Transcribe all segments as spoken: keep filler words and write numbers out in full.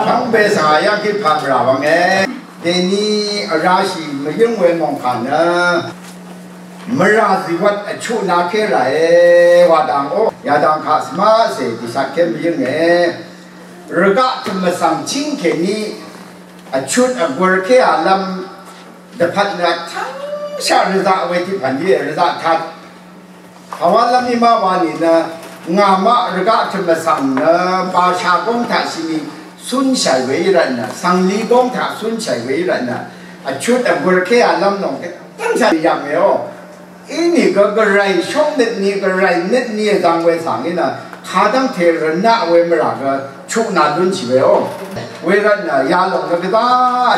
Shvngbe svng yv́ng kí pà mvrà wvnge. Dèní vrashì mvyǿng we mòngkà nø mvrà zìwvt vchuq na ké ràe wa dang ó. Yadang kaq svmá cè dìshat ké mvyǿnge. Rvgaq tø̀m vsvng chíng kèní vchut vgwør ké alv́m dvpvt nø tv́ngshaq rvzaq we tiq pv̀n íe, rvzaq tat. Pàwálv́m í má wa nìnø ngà maq rvgaq tø̀m vsvng nø basha góng taq shini cúnshàì we í rvtnø, svngli góng taq cúnshàì we í rvtnø, vchut vgwør ké alv́m lòng tv́ngshaq yv̀nge ó. Inìgø gvray shóngnøt ni, gvray nøt ni vdvng we svng í nø kadv́ngte rvnaq we mvrà gø chuq nà lúnshì we ó. Wervtnø yalòng nø gvzá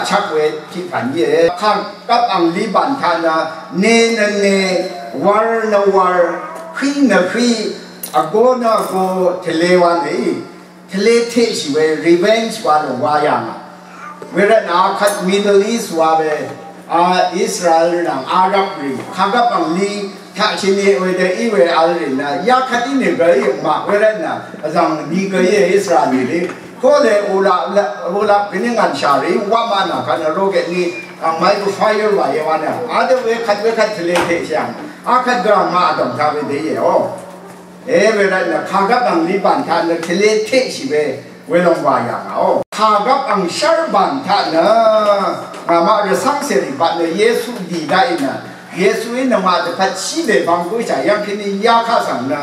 vchvk we tiq pv̀n íe. Kagvp angli bàn taq nø ne nø ne, war nø war, hí nø hí, vgó nø vgó, tvle wa nø í. Tvle teqshì we revenge wa lòng wa yà ngà. Wervtnø a kvt Middle East wa we, a Israel nvng Arab rì kagvp angli taqshì ni we dø í we vl rì nø ya kvt í nìgø í maq wervtnø vzv̀ng nìgø í Israel nìlì. Kole ulap ulap gvní ngv̀nshà rì wamà nø kvt nø roget ni angmai gø fire wa ye wa nø. A dø we kvt we kvt tvle teqshì ang. A kvt gø angmaq vdòng taq we dø íe ó. E, wervtnø kagvp angli bàn taq nø tvle teqshì we welòng wa yà ngà ó. Kagvp angshv́r bàn taq nø ngà maq rvcv́ng cèrì bvt nø Yesu dì daqì nø Yesuí nøngmaq dvpvt shí dèbvng gúshà yv́ng kèní yá kaq svng nø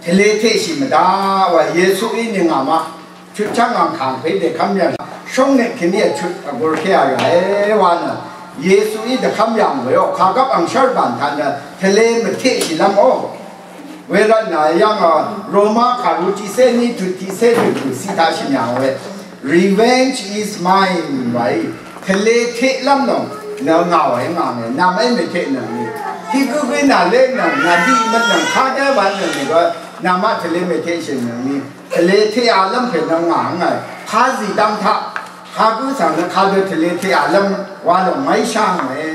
tvle teqshì mvdaq wa Yesuí nø ngà maq chutchv́ng angkàng pè dèkv́m yà shóngnøt kèní vchut vgwør ké a ràe wa nø Yesuí dvkv́m yà ngòe ó. Kagvp angshv́r bàn taq nø tvle mvteqshìlv́m ó. Wervtnø yv́ng a Roma kàru tiqcé ní tut tiqcé tut tut ciq taq shø̀n yà ngòe. Revenge is mine wa í. Tvle teqlv́m lòng nø ngà wa í ngà ngòe. Nvmá í mvteq nø ngì. Tiq gǿ gǿ nà lé nø ngà diq mvt nø kadv́ wa nø ngì gø nvmá tvle mvteqshì nø ngì. Tvle teq alv́m pè nø ngà ngà. Kazì dv́ng taq kagǿ svng nø kadø tvle teq alv́m wa lòng màí shá ngòe.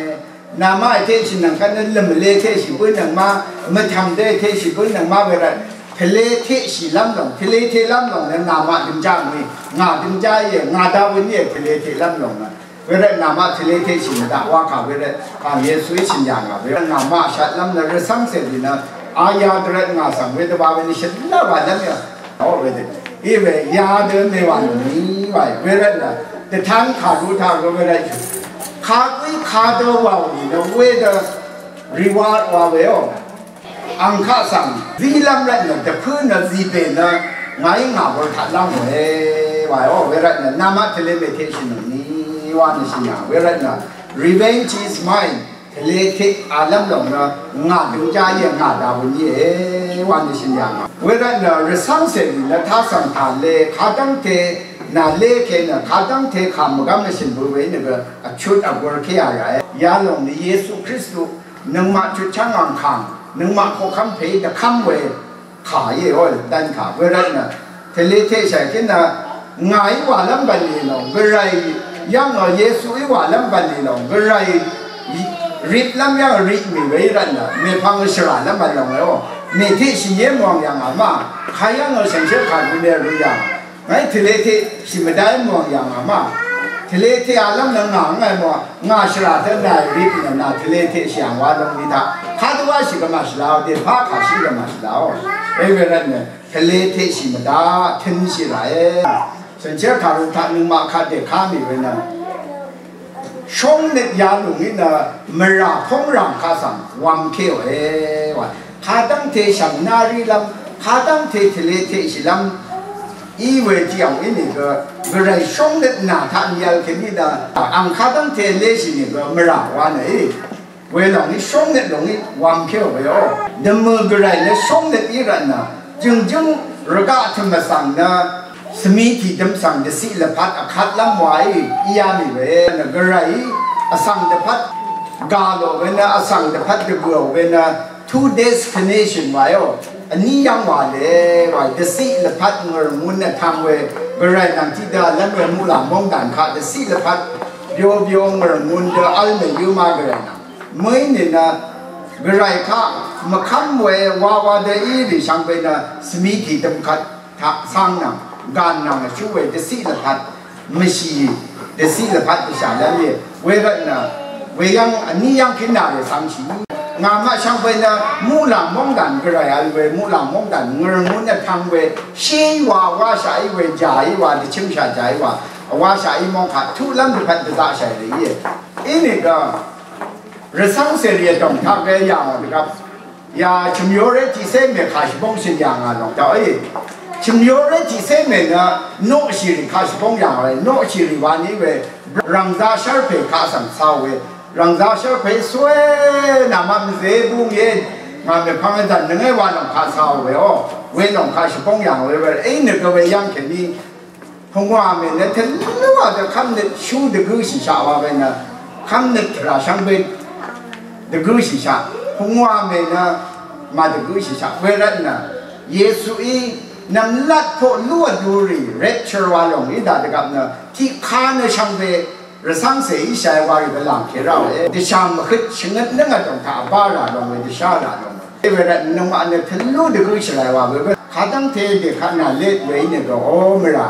Nvmá teqshì nvng kvt nø lv̀mvle teqshì bǿnøng má, mvtv̀mde teqshì bǿnøng má wervt tvle teqshìlv́m lòng, tvle teqlv́m lòng nø nvmá døngjá ngì, ngà døngjá íe, ngà dawøn íe tvle teqlv́m lòng nø. Wervt nvmá tvle teqshì mvdaq wa kà wervt, kà Yesuí shø̀n yà ngà wervt nvmá shvtlv́m nø rvcv́ngcè rì nø, a ya dvrvt ngà svng wedø wa we nø shø̀n lv́m wa lv́m yà. Ó, wedø. Iwe yadø mewà nòni wae. Wervtnø dvtan kàru taq gø wervt. Kagø kadø wàò nìnø wedø reward wa weò. Angkaq svng zílv́m rvtnø dvpǿ nø zìbè nø ngàí ngà bø̀r taq lv́m we waeò. Wervtnø namaq tvle mèteqshì nòni wa nø shìnà. Wervtnø revenge is mine. Tvle teq alv́m lòng nø ngà døngjá íe, ngà dawøn íe wa nø shø̀n yà ngà. Wervtnø rvcv́ngcè rì nø tasv̀ng tàle kadv́ngte nà lé ke nø kadv́ngte kà mvgv́m nø shø̀n bø we nø gø vchut vgwør ké yà ràe. Yalòng nø Yesu Kristu nøngmaq chutchv́ng angkàng nøngmaq koqkv́m pè dvkv́m we kà íe, ol dvn kà. Wervtnø tvle teqshàì kí nø ngàí wàlv́m bv̀nlì lòng gvray yv́ng nø Yesuí wàlv́m bv̀nlì lòng gvray riplv́m yv́ng riq mì we í rvtnø mèpvng shvràlv́m bv̀n lòng we ó. Mèteqshì yé mòngvyv̀ng àmá kayv́ng nø shànshér kà gø mèrø yà. Ngàí tvle teqshì mvdá í mòngvyv̀ng àmá tvle teq alv́m nø ngà ngàí mò ngà shvrà tø nàì rip nø nà tvle teqshì ang wa lv́m rita. Kadø wáshì gvmà shvla ó, dèpá kàshí gvmà shvla ó. Ewe rvtnø tvle teqshì mvdá tønshì ràe. Shànshér kàru taq nøngmaq kadè ká mì we nø shóngnøt yalùng í nø mvrà póngràng kaq svng wamkéò e wa. Kadv́ngte shv̀ng nárílv́m, kadv́ngte tvle teqshìlv́m í we tiq yv̀ng í nìgø gvray shóngnøt nà taq nvl kèní dø ang kadv́ngte léshì nìgø mvrà wa nø í. Welòng í shóngnøt lòng í wamkéò weò. Dvmø̀ gvray nø shóngnøt í rvtnø jø̀ngjǿng rvgaq tø̀m vsvng nø svmi tìdøm svng dvciq lvpat vkatlv́m wa í íá mì we nø gvray í vsvng dvpvt gà lò we nø vsvng dvpvt dvgø̀ò we nø two destination wa íò. Vní yv́ng wà lè wa dvciq lvpat ngø̀rngun vtv̄ng we gvray nvng tiqdø vlv́m we muqlà móngdàn kaq dvciq lvpat byo byo ngø̀rngun dø v́l mèyǿ má gvray nvng mø̀í nìnø gvray kaq mvkv́m we wawa dø í rì shvngbe nø svmi tìdøm kvt Taq cáng nvng, gàn nvng vshuq we dvciq lvpat, mvshì dvciq lvpat dvshà lv́m íe. Wervt nø, weyv́ng vní yv́ng kínà we cv́ngshì. Ngà maqshvngbe nø, muqlàng móngdàn gvray vl we, muqlàng móngdàn ngø̀rngun vtvng we, shé í wa, wáshaq í we, jà í wa, dvchømshà jà í wa, wáshaq í móng kaq, tuq lv́m dvpvt dvzaqshàì rì íe. Inìgø, rvcv́ngcèrì vdòng taq we yà ngò dvgvp. Ya chø̀myoré tiqcé mè kà shvbóng shø̀n yà ngà lòng taq í. Chø̀myoré tiqcé mè nø noqshìrì kà shvbóng yà ngà lòng, noqshìrì wa ní we, rv̀ngzā shv́rpè kaq svng cāò we, rv̀ngzā shv́rpè sué, nàmaq mvzé bú ngé, ngà mèpvng vdv̀n nøngé wa lòng kaq cāò we ó, we lòng kaq shvbóng yà ngà we we, í nø gø we yv́ng kèní, Pungwà mè nø tvlúà dø kv́mnøt shú dvgǿshìshaq wa we nø kv́mnøt tvrà shvngbe dvgǿshìshaq. Pungwà mè nø màdvgǿshìshaq we rvtnø Yesuí nv̀mlat koq lúà durì rapture wa lòng í dà dvgvp nø tiqka nø shvngbe rvcv́ngcè íshàe wa rì vlàng kè ráòe. Dvshà mvhøt shvngøt lǿngà dòng taq vbá rà lòng we dvshá rà lòng we. Wervt nøngmaq nø tvlú dvgǿ shvlai wa we we. Kadv́ngte dèkaq nà let we í nø gø o mvrà.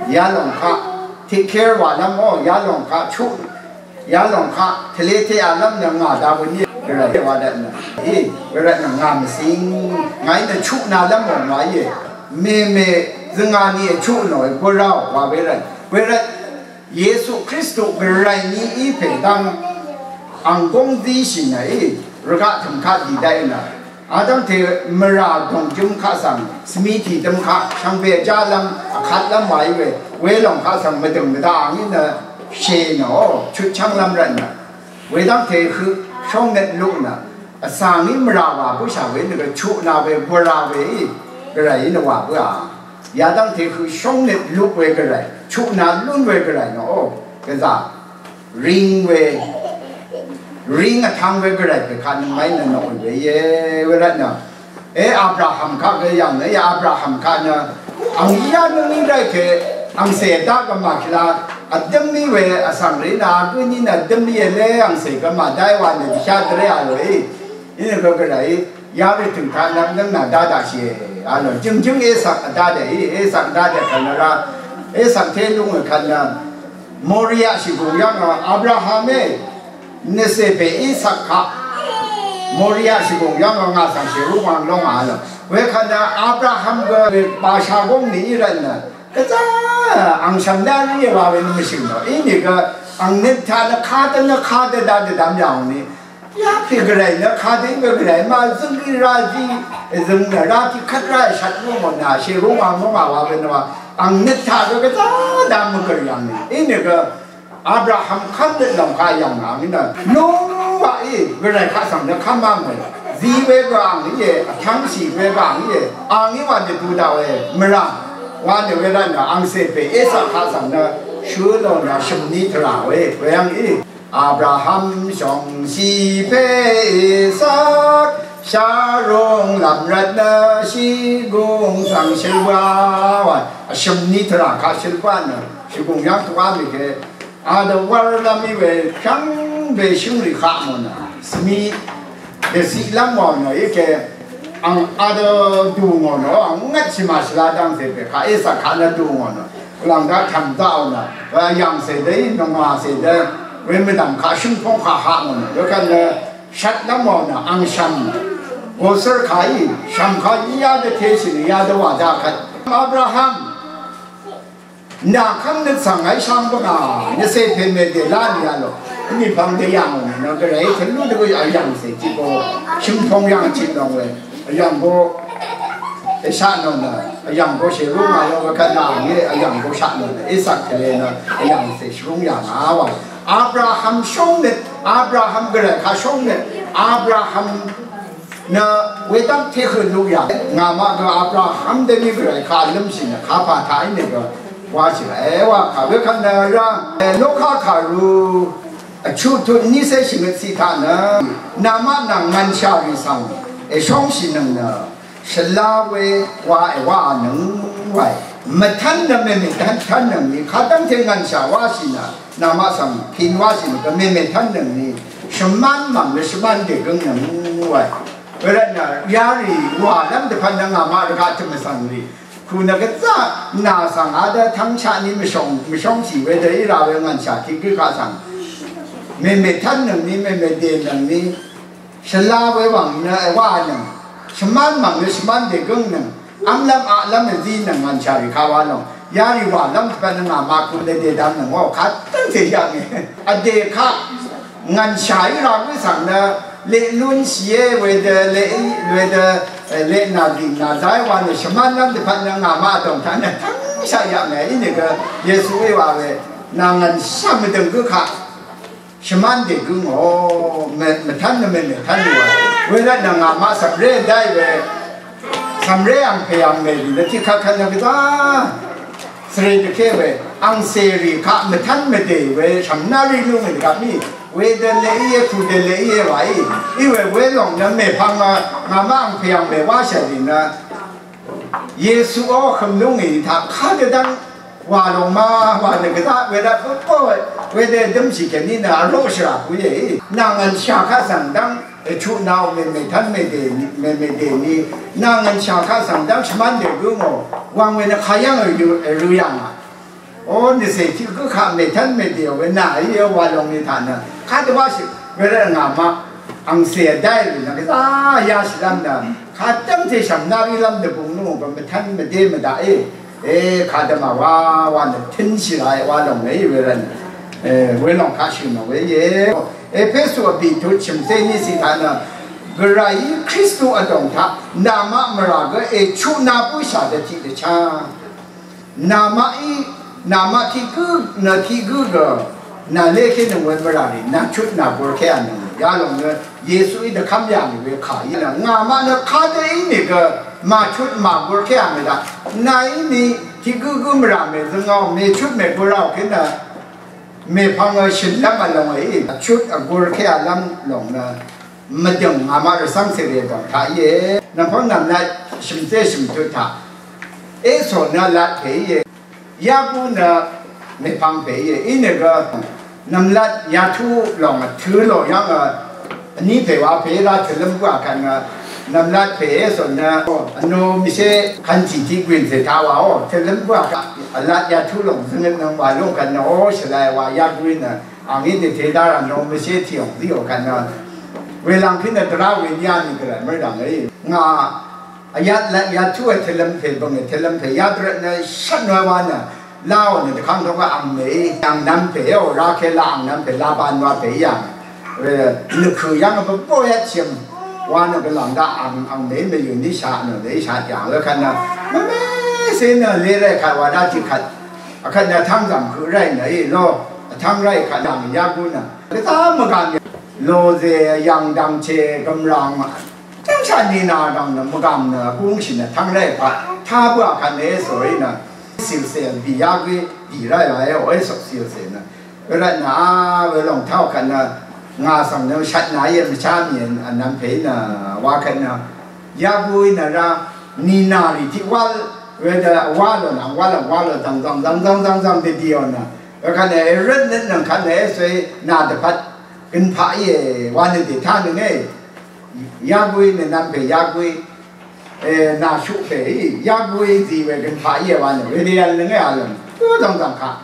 Yalòng kaq. Take care wa lv́m o yalòng kaq chuq. Yalòng kaq tvle te a lv́m nø ngà da we ní. Wervt wa dvt nø. E, wervt nø ngà mvsing. Ngàí nø chuq na lv́m o ngà íe. Mèmè zøngà ni chuq nò e gurao wa wervt. Wervt Yesu Kristu gvray ní í pè dv́ng ang góng zíshì nø í rvgaq tø̀m kaq dì daqì nø. Adv́ngte mvrà dòngjǿm kaq svng svmi tìdøm kaq shvngbe vjálv́m vkatlv́m wa í we welòng kaq svng mvdø̀ng mvdaq ang í nø shè nø o chutchv́nglv́m rvtnø. Wedv́ngte høq shóngnøt luq nø vsvng í mvrà wà bǿshà we nø gø chuq na we gura we í gvray í nø wà bǿà. Yadv́ngte høq shóngnøt luq we gvray chuq na lún we gvray nø o gvzà ring we ring vtvng we gvray pè kaq nø mvmay nø nø we íe we rvtnø. E Abraham kaq gø yv̀ng nø e Abraham kaq nø ang yá nø ní dv́ ke angcè dá gø màkìla vdǿm í we vsvng rì nø gǿ ní nø vdǿm íe le angcè gø màdá í wa nø dvshá dvré a lòe. Inø gø gvray yarì tø̀ng taq nvm nvng nà dá daqshìe. A lò jø̀ngjǿng Esak vdá daqì Esak vdá daq kvt nø rá Esak té lúng vkvt nø Moria shìgùng yv́ng nø Abraham e Nvcè pè Isak kaq Moria shvgùng yv́ng ngà svng shèrú wang lóng a lò. Wekvt nø Abraham gø bàshà góng nìí rvtnø gvzá angshv̀m dá rìe wa we nø mvshø̀m lò. Inìgø ang nøt taq nø kadø nø kadø dá dvdvm yà ò nì. Yapè gvray nø kadø í gø gvray ma zøng í rá zí zøng nø rá tiq kvt rá shvt lú mò nà shèrú wang lóng a wa we nø wa ang nøt taq gø gvzá dá mvgø̀r yà ò nì. Inìgø Abraham kv́mnøt lòng kaq yv̀ng ngà ngí nø Noaqí gvray kaq svng nø kv́má ngòe. Zi we gø ang íe, vtv́ngshì we gø ang íe, ang í wa nø dudaq we mvrà wa nø we rvtnø angcè pè Isak kaq svng nø shø̄ lò nø shø̀m ní tvrà we we ang í Abraham shòngshì pè Isak sharung lv̀m rvtnø shìgùng svng shøl bǿà wa shø̀m ní tvrà kaq shøl bǿà nø shìgùng yv́ng tuqá mì ke Adø wv́rlv́m í we shvngbe shǿngrì kaq mò nø svmi dvciqlv́m ngò nø í ke ang adø dù ngò nø ang ngvtshì màshvla dv́ngcè pè kaq Isak kaq nø dù ngò nø vlv̀ng daq tv̀m daqò nø vyv̀ngcè dø í nòngwàcè dø we mvdv̀m kaq shǿngpóng kaq haq ngò nø wekvt nø shvtlv́m ngò nø ang shv̀m gosør kaq í shv̀m kaq í yadø teshì nø yadø wà daqkvt Abraham Nà kv́m nø svng áí sháng bǿngà, nvcè pè mèdè lá nìyà lò. Vní pvng dvyà ngò nì nø gvray tvlú dvgø vyv̀ngcè tiq go shø̀ngpong yv̀ng tiq lòng we. Vyv̀ng go èshaq nò nø, vyv̀ng go shèrúng a lò we kvt nà ngí vyv̀ng go shaq nò nø, Isak tvlē nø vyv̀ngcè shvrúng yà ngà wa. Abraham shóng nø, Abraham gvray kaq shóng nø, Abraham Nø wedv́ng tiq hø̀n luk yà ngà maq gø Abraham dvní gvray kaq vlǿmshì nø kapà taq í nø gø washì rà e wa kà wekvt nø rá e Luka kàru vchuq tut nícé shvngøt ciq taq nø namaq nvng ngv̀nshà rì svng èshóngshìnøng nø shvla we wa èwaqà nøng wae. Mvtv́n nø mèmètv́n tv́nnøng ni kadv́ngte ngv̀nshà wáshì nø namaq svng pin wáshì nø gø mèmètv́nnøng ni shvmán mv̀ng nø shvmán dègǿngnøng wae. Wervtnø yarì wàlv́m dvpvt nø ngàmaq rvgaq tø̀m vsvng rì Kù nø gvzá nà svng adø tv́ngshaq ni mvshong, mvshongshì wedø í ra we ngv̀nshà tiq gǿ kaq svng. Mèmè tv́n nøngni, mèmè dè nøngni. Shvla we wvng nø wa nøng. Shvmán mv̀ng nø shvmán dè gǿng nøng. V́mlv́m aqlv́m vzi nøng ngv̀nshà rì kaq wa lòng. Yarì wàlv́m tvpvt nø ngà màkù nø dèdvm nøng o. Kadv́ngte yv̀nge. Vdè kaq. Ngv̀nshà í ra gǿ svng nø leq lúnshìé wedø leq í wedø, eh, leq nà lìng nà záí wa nø shvmán lv́m dvpvt nø ngà ma dòng taq nø tv́ngshaq yaq mè í nø gø Yesu í wa we nà ngv̀nshà mvdø̀ng gǿ kaq shvmán dè gǿ ngò mvtv́n nø mvtv́n nø wa we rvt nø ngà ma svbré dáì we Svmré angpè angmè rì nø tiqkvt kvt nø gvzá svre dvké we angcè rì kaq mvtv́n mvdè we shv̀mná rì lú ngì dvgvp mì wedø leq íe kudø leq íe wàí. Í we welòng nø mèpvng ngà má angpè angmè wáshà rì nø Yesu ó høm lú ngì taq kadø dv́ng wà lòng ma wà nø gvzá wedø bǿbǿ wedø dømshì kèní nø vroqshì rà kuíe. Nà ngv̀nshà kaq svng dv́ng Vchuq nao mèmètv́n mèdè mèmèdè ni nà ngv̀nshà kaq svng dv́ng shvmán dè gǿ ngò wang we nø kayv́ng rø yà ngà. O nìcè tiq gǿ kaq mètv́n mèdè we nà íe wa lòng ni taq nø kadvwáshì we rvt ngà maq angcè vdáì rì nø gvzá yashìlv́m nø kadv́ngte shv̀mná ílv́m dvbung nungò gø mvtv́n mvdé mvdaq í. E kadø màwá wa nø tø̄nshì ràe wa lòng lèí we rvn. E welòng kaq shø̀n nò we íe. Epesu vbì tut shø̀mcé ní cì taq nø Gvrayí Kristu vdòng taq namaq mvrà gø èchuq na bǿshà dø tiq dvchá. Namaqí namaq tiq gǿ nø tiq gǿ gø Nà lé ké nøng we mvrà rì, nà chut nà gur ké a nøng. Yalòng nø Yesuí dvkv́m yà mì we kà í nø. Ngà maq nø kadø ínìgø màchut màgur ké a mì daq. Nà íni tiq gǿ gǿ mvrà mèzøng aò, mèchut mègur aò ké nø. Mèpvng ø shø̀n lv́m vlòng í. Chut vgur ké a lv́m lòng nø. Mvdø̀ng ngà maq rvcv́ng cèrè dòng taq íe. Nv̀mpv́ng nv̀mlat shø̀mcé shø̀mtut taq. Esoq nø lat pè íe. Yaku nø mèpvng pè íe. Inìgø nv̀mlat yatú lòng vtø̄ lò yv́ng vní pè wa pè í rá tø̀lǿm bǿà kvt nø nv̀mlat pè é sò nø vno mìshé kvn tì tiq gwìn cè taq wàó tø̀lǿm bǿà kvt vlat yatú lòng zøngøt nø wà lúng kvt nø ó shvlai wa yaku í nø Angí dète dá rà nò mvshé tìò zíò kvt nø. Welàng kí nø dvrá we ní á nì gvrà mv́rdv̀ng í. Ngà vyat lvt yatú è tø̀lvm pè bø̀ng è tø̀lvm pè yadvrøt nø shvt nòe wa nø. Láò nø dvkv́ng dvgá ang mèí ang nvm pè ó rá ké lá ang nvm pè Laban wa pè í yàng. Nø kø̀ yv́ng bvbó yvt shø̀m wa nø gvlòng dá ang ang mèí mvyø̀ ní shaq nø mèí shaq yàng we kvt nø. Mvmé cé nø lé ré kvt wa dá tiq kvt. Vkvt nø vtv́ng zv̀m høq ráì nø í lo vtv́ng ráì kvt nv̀ng yá gú nø. Gvzá mvgàm yà. Lòzè yv̀ng dv̀ngchè gv̀mràng. Tv́ngshà nìnà dv̀ng nø mvgàm nø gúngshì nø vtv́ng ráì kvt. Tá bǿà kvt nø é sòrí nø. Sìlcè bì yá gú bì ráì wa é ò é sòk sìlcè nø. Wervt nø a welòng taq kvt nø ngà svng nø shvt nà í mvchá mì vnvm pè í nø wa kvt nø. Yá gú í nø rá nìnà rì tiq wál wedø wá lò nvng wá lò nvng wá lò zvng zvng zvng zvng zvng zvng dvdìò nø. Wekvt nø èrøt nøt nvng kvt nø èsø nà dvpvt gønpaq íe wa nø dètá nønge. Yá gú í nø nvm pè yá gú í. E, nà shuq pè í, yá gú í zì we gønpaq íe wa nø, wedø yv̀n nønge a lv̀ng. Gø zvng zvng kaq.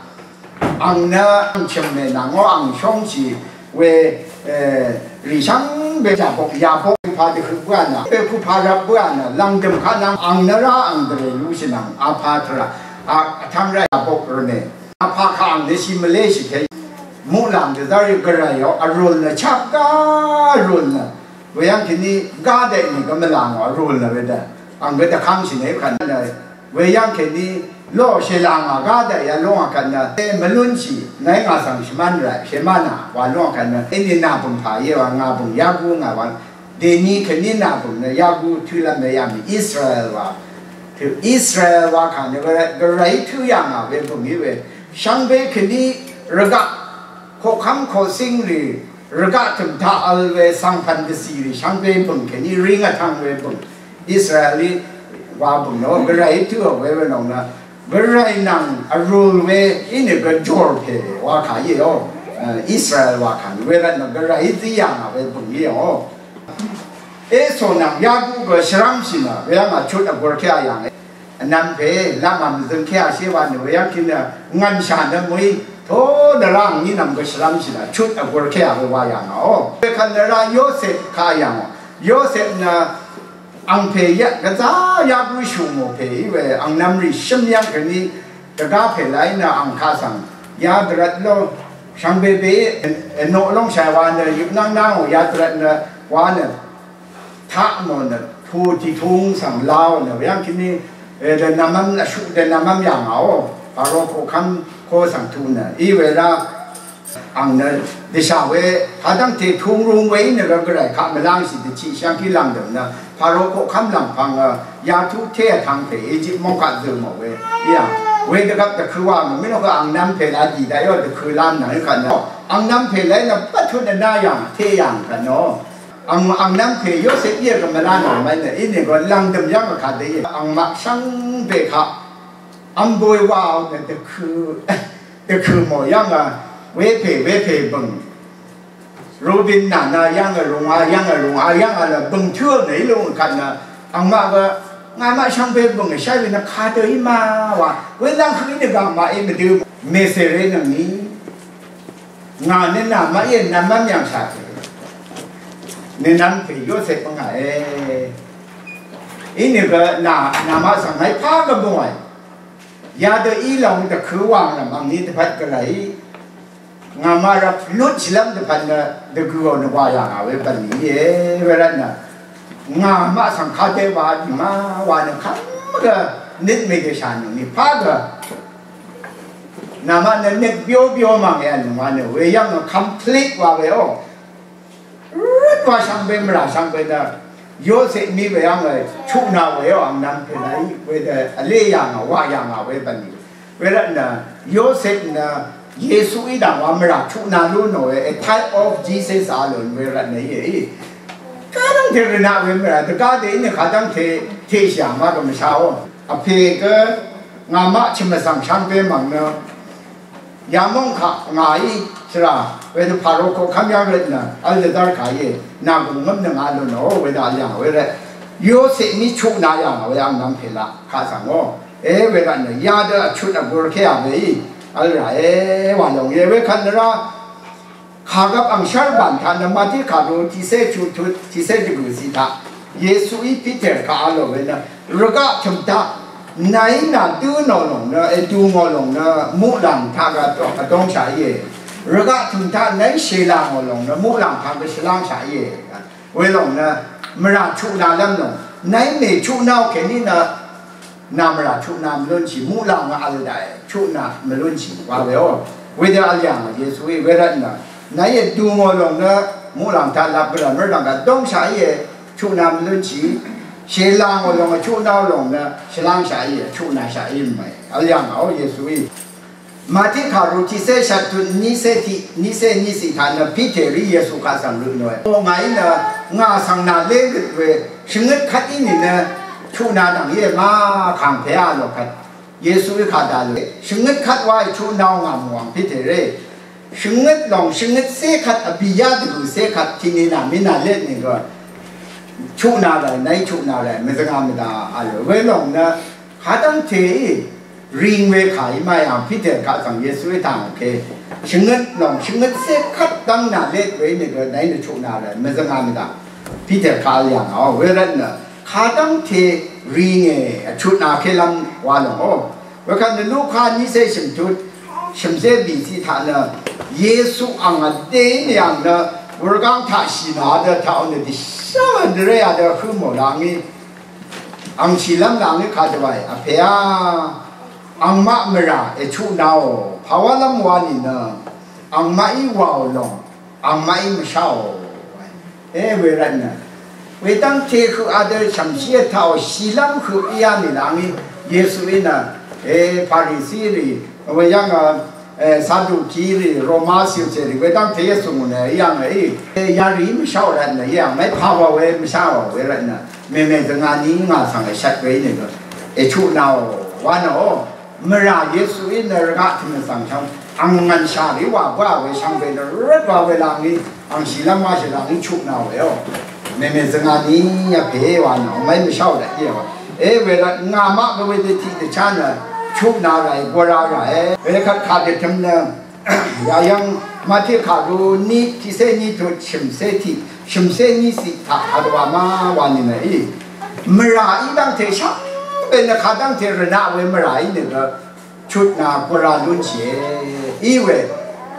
Ang nø ang chø̀m mè nvng ó ang shóngshì we, e, rì shvngbe yàbok, yàbok pa dvhøq bǿà nø, be kupa rvp bǿà nø, lv̀ngdø̀m kaq nvng ang nø rá ang dvrè lúshì nvng, apa tvrà, a, vtv́ng rá yàbok rvmè. Apa kaq ang nø shì mvléshì ke, muqlàng dvzv́r gvrayò, vrùl nø chap gá vrùl nø. Weyv́ng kèní gá dèní gø mvlàng wa rul nø wedø. Ang gø dvkv́ngshì nø kvt nø. Weyv́ng kèní ló shèlàng wa gá dèí yalúng wa kvt nø. E mvlúnshì, nàí ngà svng shvmán rà, shvmán nà, wa lúng wa kvt nø. Ení nà bø̀ng pà íe wa, ngà bø̀ng yá gú ngà wa. Dèní kèní nà bø̀ng nø yá gú tø̄lv́m nø yà mì Israel wa. Tø̄ Israel wa kà nø gvray, gvray tø̄ yà ngà we bø̀ng í we. Shvngbe kèní rvgaq, koqkv́m koqcíng rì, Rvgaq tø̀m taq vl we svngpv̀n dvcì rì shvngbe bø̀ng kèní ring vtvng we bø̀ng Israelí wa bø̀ng nø gvray tǿò we we lòng nø gvray nvng vrul we ínìgø jòr pè wa kà íò. Israel wa kà nø we rvt nø gvray zí yà ngà we bø̀ng íò. Esoq nvng Yaku gø shvrv́mshì nø we yv́ng vchut vgur kí a yàngé. Vnvm pè lv́m mvzøng kèá shé wa nø we yv́ng kí nø ngv̀nshà nø mø̀í tō dvrá angní nv̀m gø shvlv́m shì nø chut vgur kèá we wa yà ngà ó. Wekvt nø rá Yosep kà yà ngà ó. Yosep nø angpè yv́ng gvzá yá gǿ shù mò pè í we angnvm rì shǿm yv́ng kèní dvgá pè láì nø ang kaq svng yá dvrvt ló shvngbe be í ènoq lóngshà wa nø yøpnv́ng nv́ng ò yá dvrvt nø wa nø taq mò nø pù tìtung svng laò nø we yv́ng kèní dvnvmv́m vshuq dvnvmv́m yà ngà ó. Paro koqkv́m ko svng tu nø í we rá ang nø dvshà we kadv́ngte tung rung we í nø gø gvray kaq mvlangshì dvchiq shvngkí lv̀ngdø̀m nø Paro koqkv́m lv̀ngpv̀ng yatuq té vtvng pè Egypt mòngkaq zø̀ mò we. Yà we dvgvp dvkø̄ wa mò mí nò gø angnvm pè la dì dayò dvkø̄ lam nvng í kvt nø angnvm pè la í nø bvtut nø na yàng té yàng kvt nø ang angnvm pè Yosep íe gø mvla nò mv́n nø í nìgø lv̀ngdø̀m yv́ng vkà dø í angmaq shvngbe kaq vmboy wa nø dvkø̄ dvkø̄ mò yv́ng a wepè wepè bø̀ng Rubin nà nø yv́ng a rung a yv́ng a rung a yv́ng a nø bø̀ng tǿ nø í lung kvt nø angmaq gø ngàmaq shvngbe bø̀ng shá we nø kadø í ma wa we lv́ng høq í nø gàngmaq í mvdø mèsèré nø ngí ngà nø nàmaq í nvmv́m yv̀ngshà pè nø nvm pè Yosep ngà e. Í nø gø nà nàmaq svng ngàí pà gø bø̀ng wae. Yadø í lòng dvkø̄ wàng nvm angní dvpvt gvray ngàmaq rvp lutshìlv́m dvpvt nø dvgø̀ò nø wa yà ngà we bv̀n íe. Wervt nø ngàmaq svng kadø wa dì ma wa nø kv́m gø nøt mèdèshà nø nì pà gø nàmaq nø nøt byó byó mv̀ng e vnøng wa nø we yv́ng nø complete wa we ó. Røt wa shvngbe mvrà shvngbe nø Yosep mí we yv́ng e chuqna we ó angnvm pè la í we dø vlé yà ngà wa yà ngà we bv̀n í. Wervt nø Yosep nø Yesuí dv̀ng wa mvrà chuqna lú nò we a type of Jesus a lún wervt nø íe í. Kadv́ngte rvnaq we mvrà dvgá dø í nø kadv́ngte teqshì yà ma gø mvsha ó. Vpè gø ngàmaq chø̀m vsvng shvngbe mv̀ng nø yamóng kaq ngàí shvrà wedø Paro koqkv́m yv́ng rvt nø vl dvdv́r kà íe nà gùngv́m nø ngà lún ò wedø vl yà ngà we rvt Yosep mí chuqna yà ngà we angnvm pè laq kaq svng ó. E wervt nø yadø vchut vgur kèá we í vl rà e wa lòng íe wekvt nø rá kàgvp angshv́r bàn taq nø Mati kàru tiqsé chuq tut tiqsé dvgø̀ ciq taq Yesuí Piter kaq vl lò we nø rvgaq tø̀m taq nàí nà dǿ nò lòng nø èdu ngò lòng nø muqlàng taq gø vdóngshaq íe. Rvgaq tø̀m taq nàí shèlà ngò lòng nø muqlàng taq gø shvlángshaq íe. Welòng nø mvrà chuqna lv́m lòng nàí mèchuqnaò kèní nø nà mvrà chuqna mvlúnshì muqlàng vl daqe chuqna mvlúnshì wa weò. Wedø vl yà ngà Yesuí wervt nø nàí èdu ngò lòng nø muqlàng taq lap gvrà mv́rdv̀ng gvdóngshaq íe chuqna mvlúnshì. Shèlà ngò lòng chuqnaò lòng nø shvlángshaq íe chuqnashaq í mvmè vl yà ngà ó Yesuí. Mati kàru tiqsé shvt tut niqsé tiq niqsé niqsiq taq nø Piterí Yesu kaq svng røt nòe. O ngàí nø ngà svng nà lé gøt we shvngøt kvt í nìnø chuqna nvng íe ma kàng pè a lò kvt. Yesuí kà dà lò. Shvngøt kvt wa í chuqna ngà mùwàng Piteré. Shvngøt lòng shvngøt sé kvt vbì yá dvgø̀ sé kvt tiqni nà mí nà let nìgø. Chuqna ràì, nàí chuqna ràì, mvzvnga mvdà a lò. Welòng nø kadv́ngte í ring we kà í mayà Piter kaq svng Yesuí tàng ke. Shvngøt lòng shvngøt sé kvt dv́ng nà let we nø gø nàí nø chuqna ràì mvzvnga mvdà. Piter kaq vl yà ngà ó wervt nø kadv́ngte ring e vchutna ke lv́m wa lòng ó. Wekvt nø Luka niqsé shø̀mtut shø̀msé bìciq taq nø Yesu ang vdé í nø yàng nø wurgáng taqshì nà dø taq ó nø dìshá dvré a dø hø mò la ngí. Angshìlv́m nà ngí kadvwàì vpèá angmaq mvrà èchuqnaò pàwálv́m wa nìnø angmaqí wàò lòng angmaqí mvsháò. E wervtnø wedv́ngte høq adø shv̀mshí vtaqò shìlv́m høq íá nìlà ngí Yesuí nø e Parisi rì weyv́ng e, Saduki rì, Roma silcè rì, wedv́ngte Yesu ngò nø í yv̀ngà í. E, yarì í mvsháò rvtnø í yv̀ngà í pàwà we mvsháò we rvtnø. Mèmè dvngà ní ngà svng èshvt we í nø gø. Èchuqnaò wa nø ó. Mvrà Yesuí nø rvgaq tø̀m svng shvng. Ang ngv̀nshà rì wà bǿà we shvngbe nø rvt wa we lv̀ngí. Angshìlv́m wáshì lv̀ngí chuqnaò we ó. Mèmè dvngà ní vpè wa nø. Mèmè mvsháò rvt í wa. E, wervt ngàmaq gø wedø tiq dvchá nø chutnà ràì, gvra ràe. Wekvt kàdvtøm nø yayv́ng Mati kàru ní tiqcé ní tut shø̀mcé tiq shø̀mcé ní ciq taq kadvwa má wa nìnø í. Mvrà í dv́ngte shvngbe nø kadv́ngte rvnaq we mvrà í nø gø chutnà gvra lúnshìe. Iwe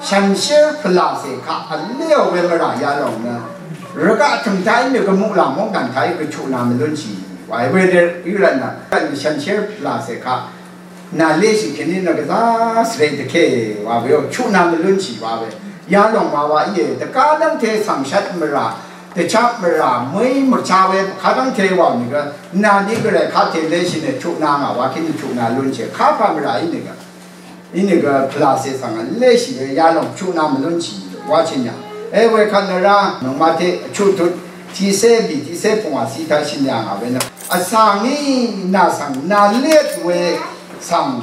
shànshér pvlàcè kaq vléò we mvrà yalòng nø rvgaq tø̀m taq í nø gø muqlàng móngdàn taq í gø chutnà mvlúnshì wae. Wedø í rvtnø shànshér pvlàcè kaq nà léshì kèní nø gvzá svre dvké wa weò chutnà mvlúnshì wa we. Yalòng wa wa íe dvgá dv́ngte svng shvt mvrà dvchap mvrà mø̀í mvcha we kadv́ngte wa nìgø nàni gvray kate léshì nø chutnà ngà wa kèní chutnà lúnshì kapà mvrà í nìgø. Inìgø pvlàcè svng léshì we yalòng chutnà mvlúnshì wa chìnya. E, wekvt nø rá nòngmate vchuq tut tiqcé bì tiqcé pungwà cita shìnya ngà we nø vsvng í nà svng nà lét we svng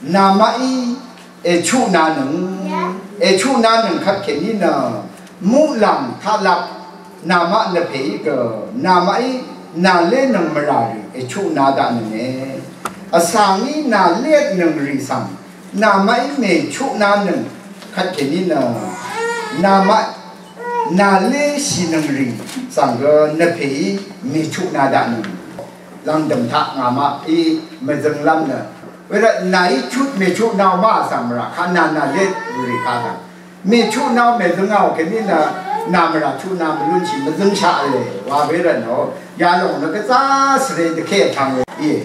namaqí èchuqnanøng, èchuqnanøng kvtkèní nø muqlàng taqlap namaq nvpèí gø namaqí nàlénøng mvrà rì èchuqna daqnønge. Vsvng í nàlétnøng rì svng namaqí mèchuqnanøng kvtkèní nø namaq nàléshìnøng rì svng gø nvpèí mèchuqna daqnøng lv̀ngdø̀m taq ngàmaqí mvzønglv́m nø. Wervt nàí chut mèchuqnaò má vsvng mvrà kaq nà nàlét rì kaq dv̀ng mèchuqnaò mèzøngàò kèní nø nà mvrà chuqna mvlúnshì mvzøngshaq vle wa wervt nø yalòng nø gvzá svre dvké vtvng we íe.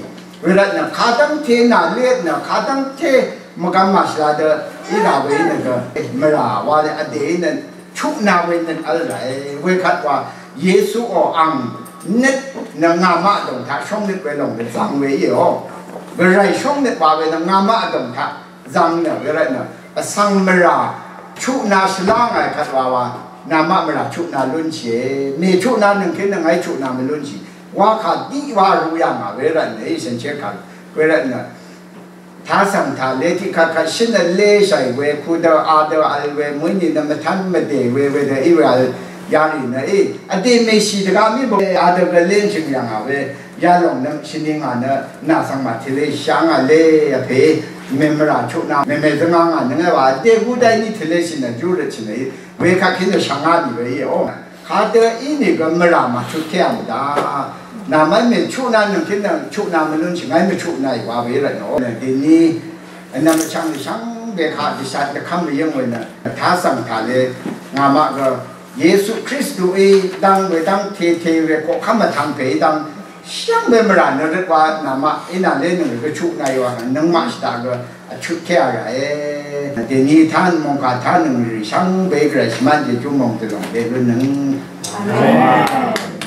Wervt nø kadv́ngte nàlét nø kadv́ngte mvgvm màshvla dø í rà we í nø gø mvrà wa le vdè í nø chuqna we nøt vl ràe. Wekvt wa Yesuò ang nøt nø ngàmaq dòng taq shóngnøt we lòng dø zvng we íò. Gvray shóngnøt wa we nø ngàmaq dòng taq zvng nø wervt nø vsvng mvrà chuqna shvlá ngàì kvt wa wa namaq mvrà chuqna lúnshìe. Mèchuqnanøng kèní nø ngàí chuqna mvlúnshì wa kà diq wa rú yà ngà wervt nø í shànshér kà wervt nø Tasv̀ng taq lé tiqkvt kvt shǿn vl lé shàì we, kudø adø vl we, mø̀í nìnø mvtv́n mvdè we, wedø í we vl yarì nø í. Vdè mèshì dvgaq mí bø adø gvlé shø̀ng yv̀ngà we, yalòng nø shvni ngà nø nà svng màtìlé shvngà lé vpè mèmvrà chuqna mèmè dvngà ngà nø ngà wa vdè gudai ní tìlé shì nø júrøt shì nø í. Wekvt kí nø shvngá nì we í o. Kadø ínìgø mvrà màchutké vmda. Namaqí mèchuqna nøngkí nøng chuqna mvlúnshì ngàí mvchuqnaì wa we rvtnò. Dèní vnvm vchvng nì shvngbe kaq dvshat dvkv́m mvyǿng we nø tasv̀ng tàle ngàmaq gø Yesu Kristuí dv́ng wedv́ng tete we koqkv́m vtvng pèí dv́ng shvngbe mvrà nø røt wa namaq ínàlé nøng gø chuqnaì wa nøngmaq shvdaq gø vchutké a ràe. Dèní tán mòngkà tán nøng rì shvngbe gvray shvmán jejú mòng dvlòng dèlún nøng. Amen.